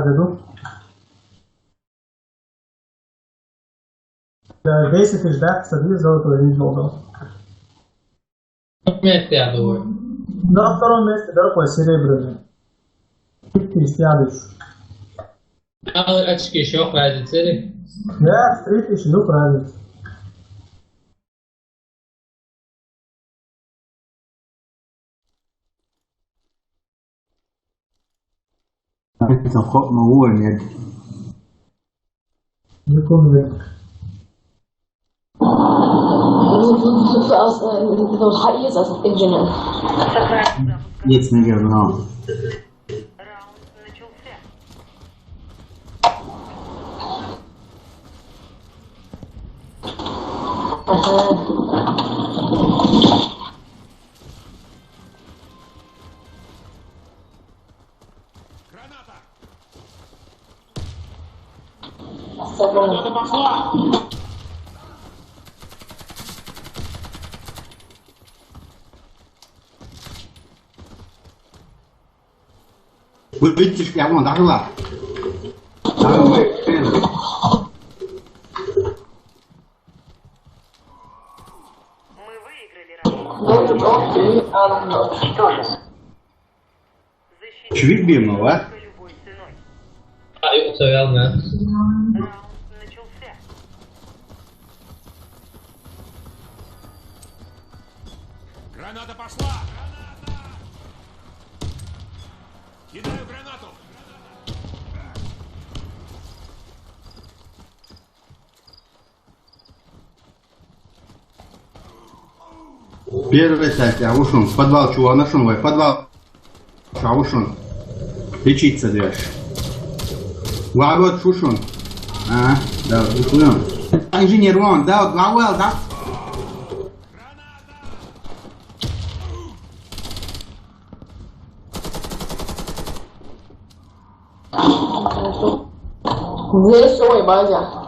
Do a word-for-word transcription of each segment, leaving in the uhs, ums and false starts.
Иду. Э, десять тысяч, да, садись золотой, не золото. Месте, я думаю. На втором месте, дорогой, серебряный. Три тысячи сядешь. А очки еще разница, или? Да, три тысячи, ну, правильно. Jetzt noch kommt mal Ruhe, nicht? Willkommen. Jetzt ist es Ingenieur. Jetzt nicht, genau. Вы видите, что я вон, да, была? Да, мы, Чвик бимнул, а? А, я потерял, да. Граната пошла! Граната! Кидаю гранату! Первый этаж, я ушел. В подвал, чего нашел? В подвал. Чего ушел? Лечиться дальше. Ворот шушун. А, да, ушел. Инженер вон, да, вот, да, well, да. Здесь ой, база.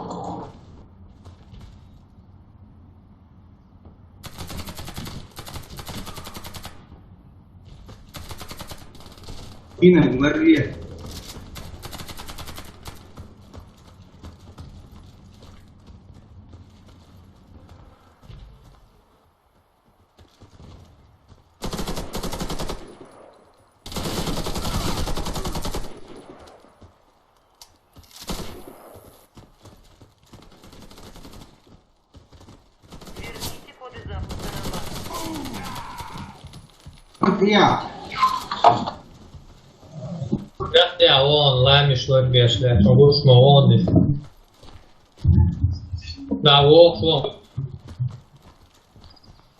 Yine bunlar iyi. Верните коды запуска на базу. Ах, я. Ах, я, вон, лами шло бешля, погушно, вон. Да, вон, вон.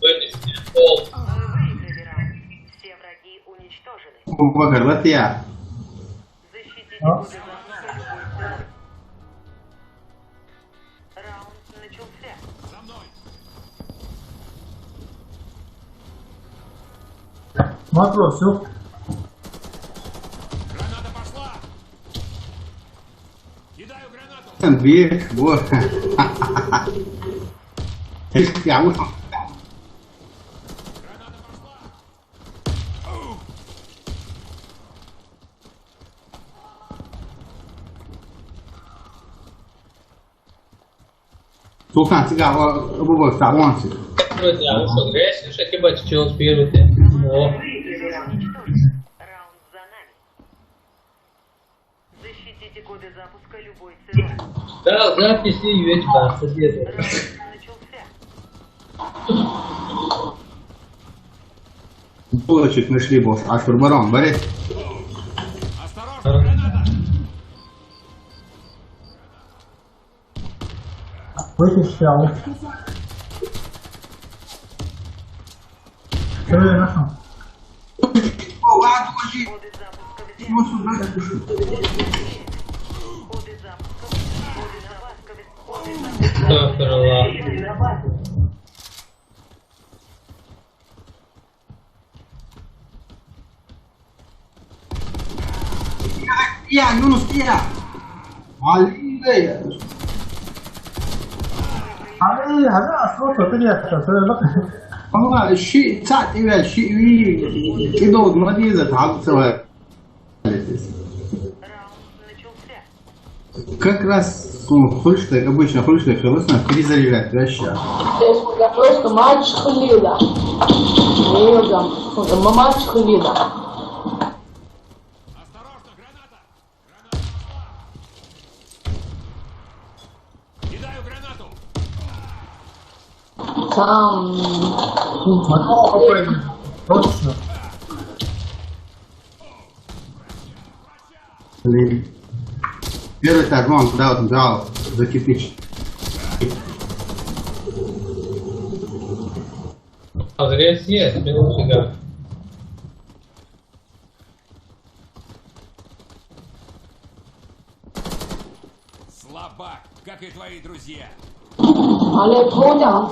Мы выиграли раунд. Все враги уничтожены. Bakar, bak ya. Защитите коды запуска любой ценой. Раунд начался. Макро, все. Граната пошла! Кидаю гранату! Sen büyük bu. Hiç yavur. Граната пошла! Sultan, siga, o, bu, bu, sa, on si. Вроде я ушел. Видишь, что тебе чего спереди? О. Раунд за нами. Защитите коды запуска любой ценой. Да, записи ведь бasta, где-то. Раунд начался. Булочек нашли, босс. А штурмаром, бери. Осторожно, граната! Выйти сначала. Что я нашел? О, ладно, подожди. Ему сюда я пишу. Коды запуска. Коды запуска. Коды запуска. Коды запуска. Что, يا يونس، يا علي، يا. علي، هذا أصوات الدنيا. والله الشيء تعب، إيوه، الشيء وي-، كده ما دي إذا تعب سوا. Раунд начался. Как раз, ну, хулиштаг, обычно хулиштаг, классно, перезаряжать, вообще. Я просто матч хулила. Я там, матч хулила. Осторожно, граната! Граната пошла! Кидаю гранату! Там. Точно. Блин. Первый этаж, вон, да, вот, да, закипич. А, зря съест, минут всегда. Слабак, как и твои друзья. Але Толя.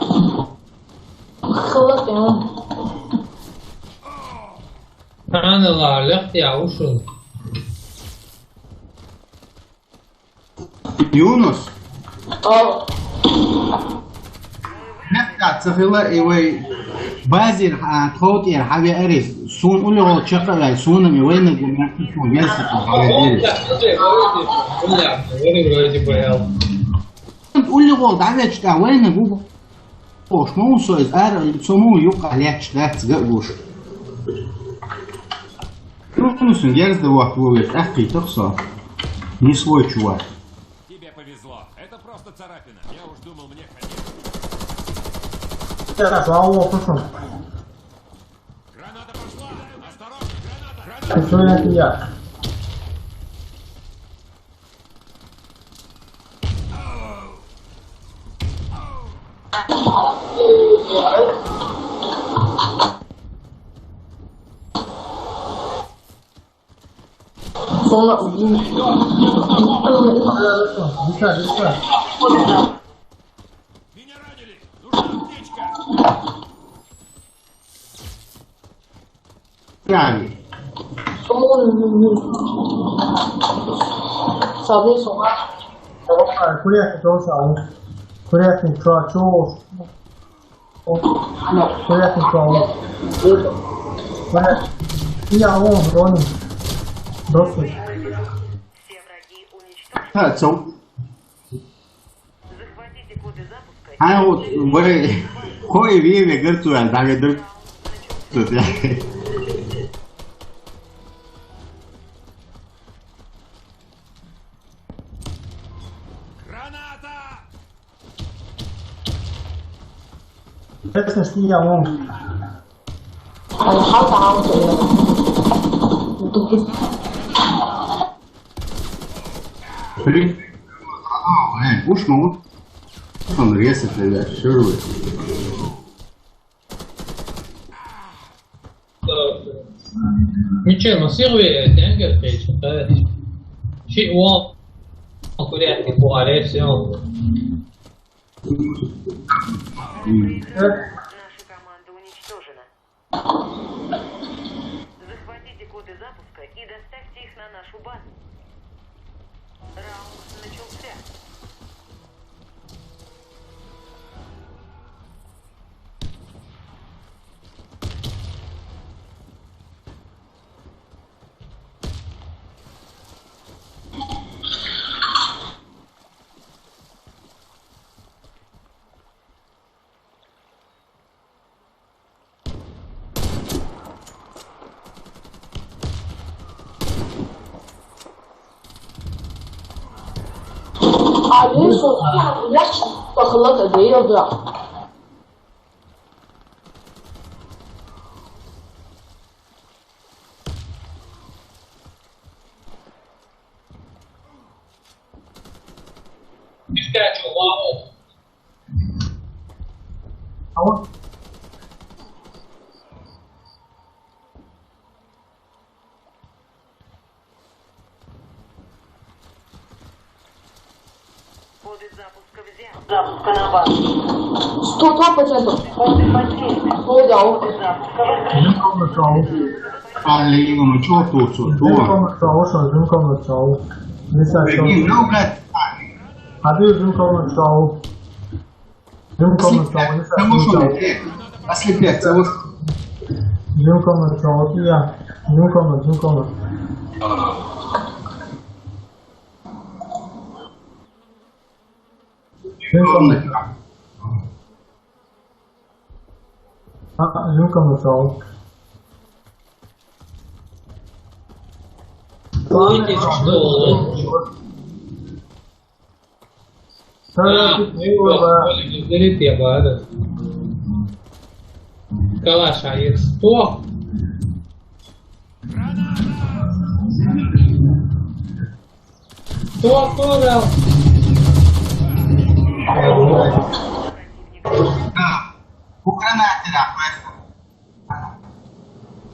Хлопья. Хана лалых я ушел. Юнус. О. Нахта цахила и вай базир, а, тхотир, хаве арис. Сун улигъол чакъалай, сунами вайнагу, сун герсику, хаве арис. Улигъол давечта вайнагу. Ош, мун со из ар, со мун юкъа лечдац гагуш. Юнусун герзда вахт вовеш, ахкъи тахса. Не свой чувак. Тебе повезло. Это просто царапина. Я уж думал, мне конец. Сейчас, а он пошел. Граната пошла! Осторожно, граната! Граната! Что это я? Sonra Лиса, лиса. Правильно. Садись. Курятник тоже, а? Курятник, чё, чё? Курятник, чё? Курятник. Я вон, Ронни. Бросил. А, чё? Захватите коды запуска. А вот, боже, кое время герцуя, да, ведь тут, я. Граната! Сейчас я вон. Блин. А, э, уж могу. Он резать, ребят, всё же. Ничего, ну, сервер, тенге, печь, да. Чи, о, курятник, по аресион. Наша команда уничтожена. Захватите коды запуска и доставьте их на нашу базу. Раунд начался. Алиса, я похолода доела. Коды запуска взяты. Запуска на вас. Сто два процента. Коды потеряны. Коды, а он... Коды запуска. Али, ну чё тут, что? Зин комнат чё, что? Зин комнат чё? Лиса, чё? Прикинь, ну, блядь. А ты зин комнат чё? Зин комнат чё? Лиса, зин чё? Ослепец, а вот. Зин комнат чё? Вот я. Зин комнат, зин комнат. Жин комната. А, жин комната. Видите, что? Да, да, да. Говорит, я говорю. Калаш, а есть сто? Кто, кто дал? Ugranatera, maestro.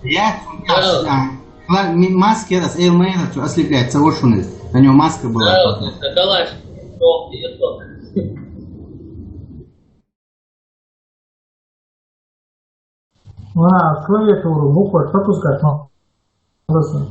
Я, я, я, ма-, ми-, маски раз, э, мэр, что ослепляет, того, что у нас. На него маска была. Да, это калаш. Кто? Кто? А, клавиатуру, буквы пропускать, ну. Просто.